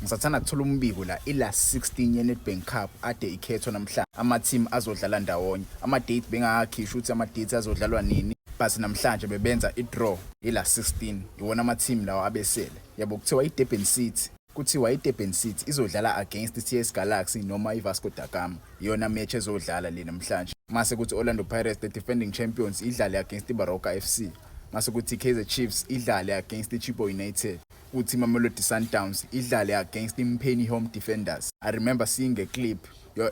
Ngisathanda kuthola umbiko la, i-last 16 ye-Nedbank Cup ade ikhethwa namhlanje. Ama-team azodlala ndawonye. Ama-date bengakhishwa ukuthi ama-dates azodlalwa nini. But namhlanje bebenza i-draw i-last 16. Iwona ama-team lawa abesele. Yabo, kuthiwa i-Durban City izodlala against i-TS Galaxy noma i-Vasco da Gama. Iyona match ezodlala le namhlanje. Mase kuthi Orlando Pirates, the defending champions, idlale against iBaroka FC. Mase kuthi Kaizer Chiefs idlale against iChippa United. Kuthi iMamelodi Sundowns idlale against iMpheni Home Defenders. I remember seeing a clip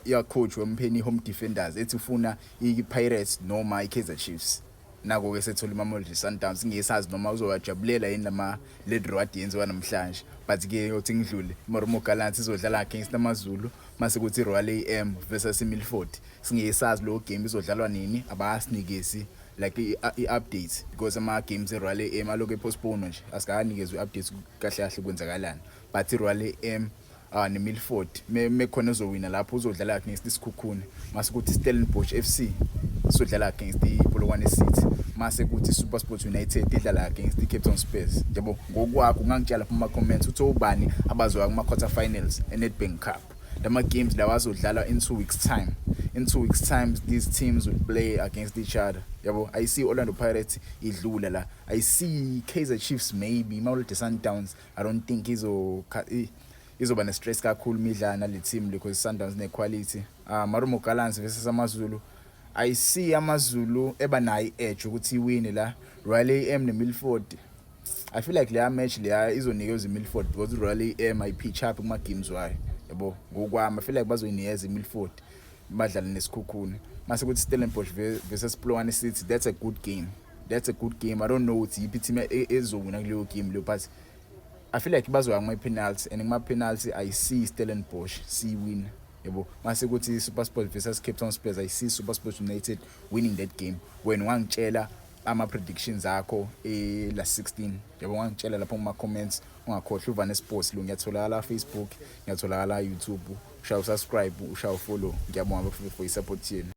ya coach weMpheni Home Defenders ethi ufuna iPirates noma iKaizer Chiefs. Nako ke sethola iMamelodi Sundowns, ngiyesazi noma uzowajabulela yini lama le draw ade yenziwa namhlanje. But ke uthi ngidlule, iMarumo Gallants izodlala against AmaZulu, mase kuthi iRoyal AM versus iMilford. Singesazi lo game izodlalwa nini, abasinikezi like i-update because ama games eRoyal AM aloku epostpone nje, asikanikezwe i-updates kahle kahle kwenzakalani. But iRoyal AM neMilford, mekhona ezowina lapho uzodlala against iSikhukhune. Mase kuthi Stellenbosch FC izodlala against iPolokwane City, mase kuthi SuperSport United idlala against iCape Town Spurs. Yabo, ngokwakho ungangitshela lapha kuma comments uthi ubani abazoya kuma quarter finals eNedbank Cup. Lama games lawa azodlala in 2 weeks time. In 2 weeks time these teams will play against each other. Yabo, I see Orlando Pirates idlula la. I see Kaizer Chiefs, maybe Mamelodi Sundowns. I don't think izoba ne stress kakhulu midlala nale team because Sundowns ne quality. Marumo Gallants versus AmaZulu, I see AmaZulu eba nayo edge ukuthi iwine la. Royal AM neMilford, I feel like leya match leya izonikezwa iMilford because Royal AM ayipitch up kuma games wayo. Yabo, ngokwami I feel like bazoyinikeza iMilford badlale neSikhukhune. Mase kuthi Stellenbosch versus Polokwane City, that's a good game, that's a good game. I don't know ukuthi yiphi team ezowina kuleyo game leyo, but I feel like bazoya kuma-penalty, and kuma-penalty I see Stellenbosch siwin. Yabo, mase kuthi SuperSport versus Cape Town Spurs, I see SuperSport United winning that game. Wena wangitshela ama-predictions akho e-last 16. Yabo, wangitshela lapho kuma-comments. Ungakhohlwa, uVane Sports lo, ngiyatholakala Facebook, ngiyatholakala YouTube. Ushaya usubscribe, ushaya ufollow. Ngiyabonga for i-support yenu.